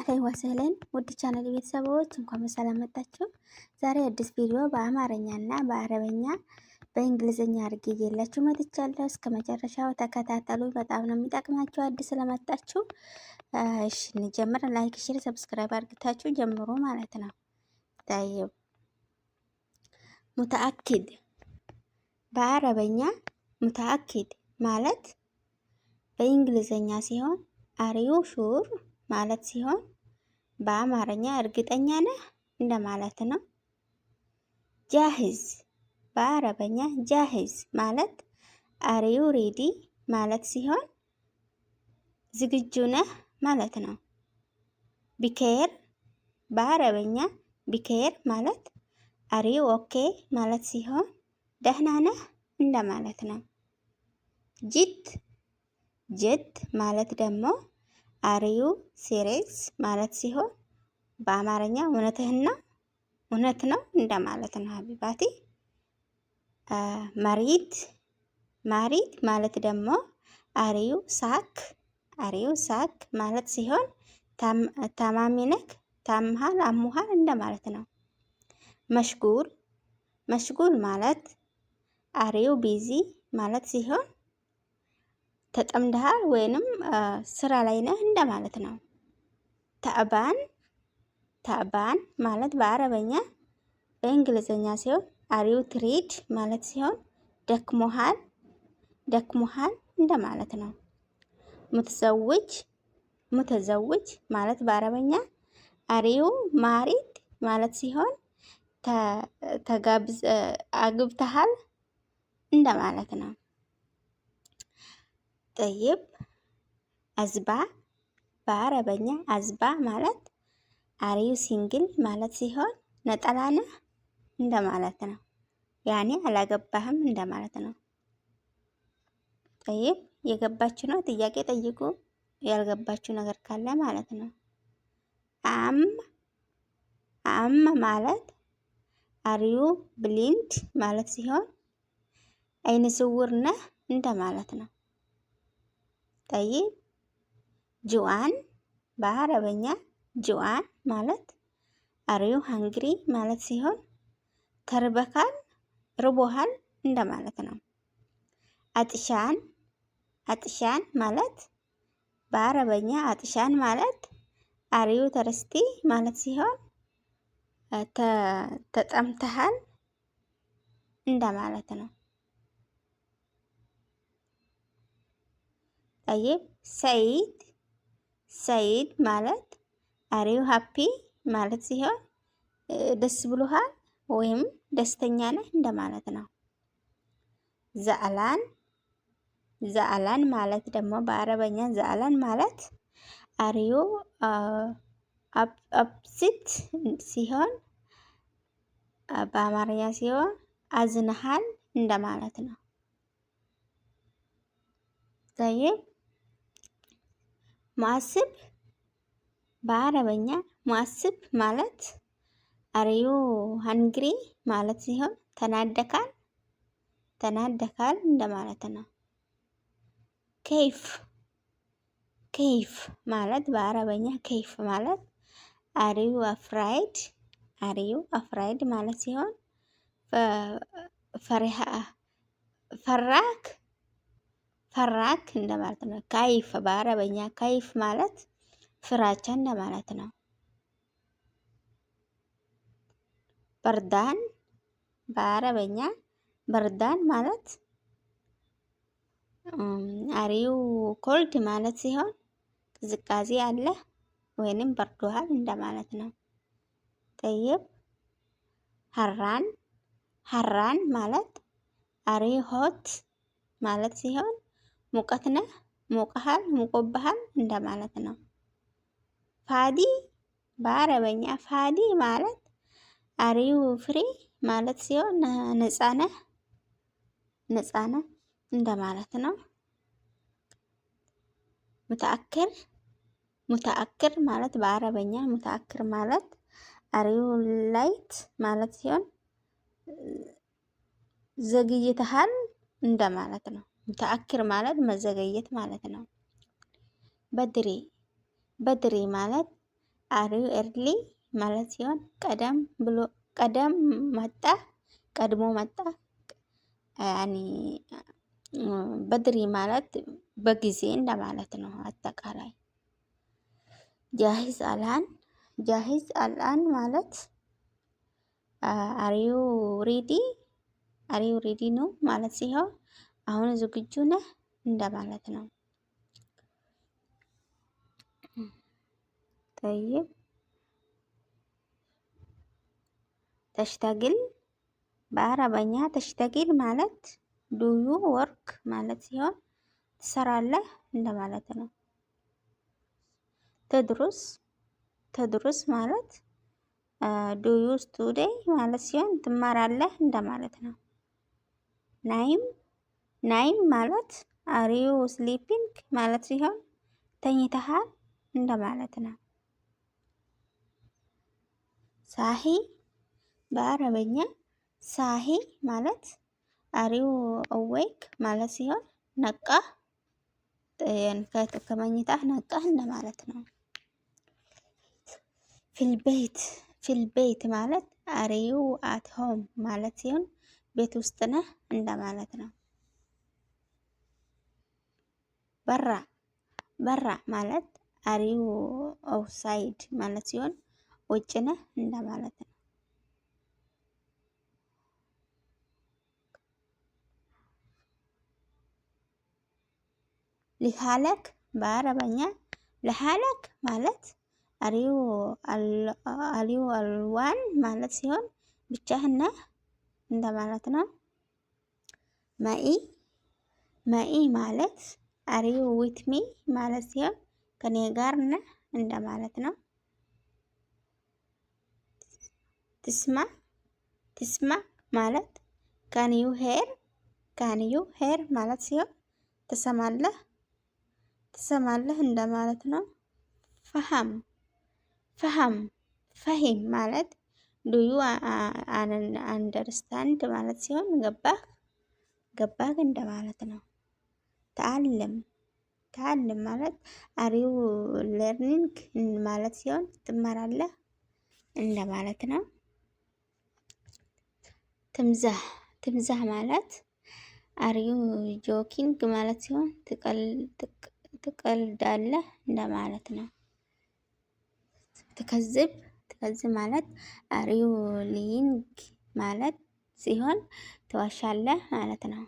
أهلا وسهلا ውድ ቻናል ቤተሰቦች እንኳን በሰላም መጣችሁ። ዛሬ አዲስ ቪዲዮ በአማርኛ እና በአረበኛ በእንግሊዝኛ አድርጌ ይዤላችሁ መጥቻለሁ። እስከ መጨረሻው ተከታተሉ፣ በጣም ነው የሚጠቅማችሁ አዲስ ስለመጣችሁ። እሺ እንጀምር። Like፣ share፣ subscribe አድርጋችሁ ጀምሩ ማለት ነው። طيب متأكد በአረበኛ متأكد ማለት በእንግሊዝኛ ሲሆን are you sure ማለት ሲሆን በአማርኛ እርግጠኛ ነህ እንደማለት ነው። جاهز በአረበኛ جاهز ማለት are you ready ማለት ሲሆን ዝግጁ ነህ ማለት ነው። بخير በአረበኛ بخير ማለት are you okay ማለት ሲሆን ደህና ነህ እንደማለት ነው። جد جد ማለት ደግሞ are you serious ማለት ሲሆን በአማርኛ እውነትህን ነው እውነት ነው እንደማለት ነው። حبيباتي مريض مريض ማለት ደግሞ are you sick are you sick ማለት ሲሆን ታማሚ ነህ፣ ታምሃል፣ አሙሃል እንደማለት ነው። مشغول مشغول ማለት are you busy ማለት ሲሆን ተጠምደሃል ወይንም ስራ ላይ ነህ እንደማለት ነው። تعبان تعبان ማለት በአረበኛ በእንግሊዝኛ ሲሆን are you tired ማለት ሲሆን ደክሞሃል ደክሞሃል እንደማለት ነው። متزوج متزوج ማለት በአረበኛ are you married ማለት ሲሆን ተጋብዝ አግብተሃል እንደማለት ነው። طيب عزباء በአረበኛ عزباء ማለት are you single ማለት ሲሆን ነጠላ ነህ እንደማለት ነው። ያኔ አላገባህም እንደማለት ነው። طيب የገባችሁ ነው ጥያቄ ጠይቁ፣ ያልገባችሁ ነገር ካለ ማለት ነው። أعمى أعمى ማለት are you blind ማለት ሲሆን አይነ ስውር ነህ እንደማለት ነው። طيب جوعان በአረበኛ جوعان ማለት are you hungry ማለት ሲሆን ተርበካል፣ ርቦሃል እንደማለት ነው። عطشان عطشان ማለት በአረበኛ عطشان ማለት are you thirsty ማለት ሲሆን ተጠምተሃል እንደማለት ነው። طيب سعيد سعيد ማለት are you happy ማለት ሲሆን ደስ ብሎሃል ወይም ደስተኛ ነህ እንደማለት ነው። زعلان زعلان ማለት ደግሞ በአረበኛ زعلان ማለት are you upset ሲሆን በአማርኛ ሲሆን አዝነሃል እንደማለት ነው። طيب معصب በአረበኛ معصب ማለት are you angry ማለት ሲሆን ተናደካል ተናደካል እንደማለት ነው። كيف كيف ማለት በአረበኛ كيف ማለት are you afraid are you afraid ማለት ሲሆን ፈራክ ፈራክ እንደማለት ነው። خايف በአረበኛ خايف ማለት ፍራቻ እንደማለት ነው። بردان በአረበኛ بردان ማለት are you cold ማለት ሲሆን ቅዝቃዜ አለ ወይንም በርዶሃል እንደማለት ነው። طيب حران حران ማለት are you hot ማለት ሲሆን ሙቀት ነህ፣ ሞቀሃል፣ ሙቆብሃል እንደማለት ነው። فاضي በአረበኛ فاضي ማለት are you free ማለት ሲሆን ነፃ ነህ፣ ነፃ ነህ እንደማለት ነው። متأخر متأخر ማለት በአረበኛ متأخر ማለት are you late ማለት ሲሆን ዘግይተሃል እንደማለት ነው። متأخر ማለት መዘገየት ማለት ነው። بدري بدري ማለት Are you early ማለት ሲሆን ቀደም ብሎ ቀደም መጣ፣ ቀድሞ መጣ። يعني بدري ማለት በጊዜ እንደማለት ነው። አጠቃላይ جاهز الآن جاهز الآن ማለት are you ready are you ready ነው ማለት ሲሆን አሁን ዝግጁ ነህ እንደማለት ነው። طيب تشتغل በአረበኛ تشتغل ማለት do you work ማለት ሲሆን ትሰራለህ እንደማለት ነው። تدرس تدرس ማለት do you study ማለት ሲሆን ትማራለህ እንደማለት ነው። نايم نايم ማለት are you sleeping ማለት ሲሆን ተኝተሃል እንደማለት ነው። صاحي በአረበኛ صاحي ማለት are you awake ማለት ሲሆን ነቃህ፣ ከመኝታህ ነቃህ እንደማለት ነው። في البيت في البيت ማለት are you at home ማለት ሲሆን ቤት ውስጥ ነህ እንደማለት ነው። برا برا ማለት are you outside ማለት ሲሆን ውጭ ነህ እንደማለት ነው። لحالك በአረበኛ لحالك ማለት are you alone ማለት ሲሆን ብቻህን ነህ እንደማለት ነው። معي معي ማለት are you with me ማለት ሲሆን ከኔ ጋር ነህ እንደማለት ነው። تسمع تسمع ማለት can you hear can you hear ማለት ሲሆን ትሰማለህ ትሰማለህ እንደማለት ነው። فهم فهم فهم ማለት do you understand ማለት ሲሆን ገባህ ገባህ እንደማለት ነው። تعلم تعلم ማለት are you learning ማለት ሲሆን ትማራለህ እንደማለት ነው። تمزح تمزح ማለት are you joking ማለት ሲሆን ትቀልዳለህ እንደማለት ነው። تكذب تكذب ማለት are you lying ማለት ሲሆን ትዋሻለህ ማለት ነው።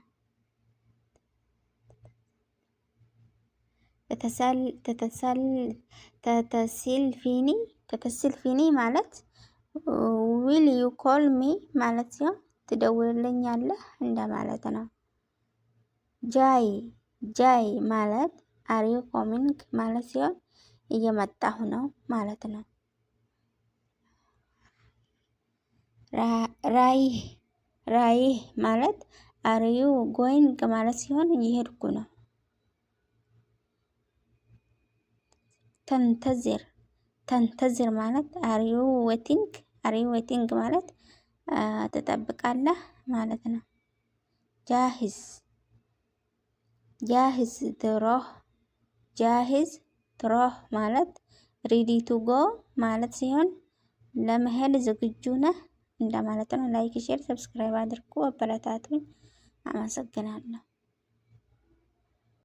تتصل فيني تتصل فيني ማለት will you call me ማለት ሲሆን ትደውልልኛለህ እንደማለት ነው። جاي جاي ማለት are you coming ማለት ሲሆን እየመጣሁ ነው ማለት ነው። رايح رايح ማለት are you going ማለት ሲሆን እየሄድኩ ነው። تنتظر تنتظر ማለት are you waiting are you waiting ማለት ትጠብቃለህ ማለት ነው። جاهز جاهز تروح جاهز تروح ማለት ready to go ማለት ሲሆን ለመሄድ ዝግጁ ነህ እንደማለት ነው። Like፣ share፣ subscribe አድርጉ፣ አበረታቱኝ። አመሰግናለሁ።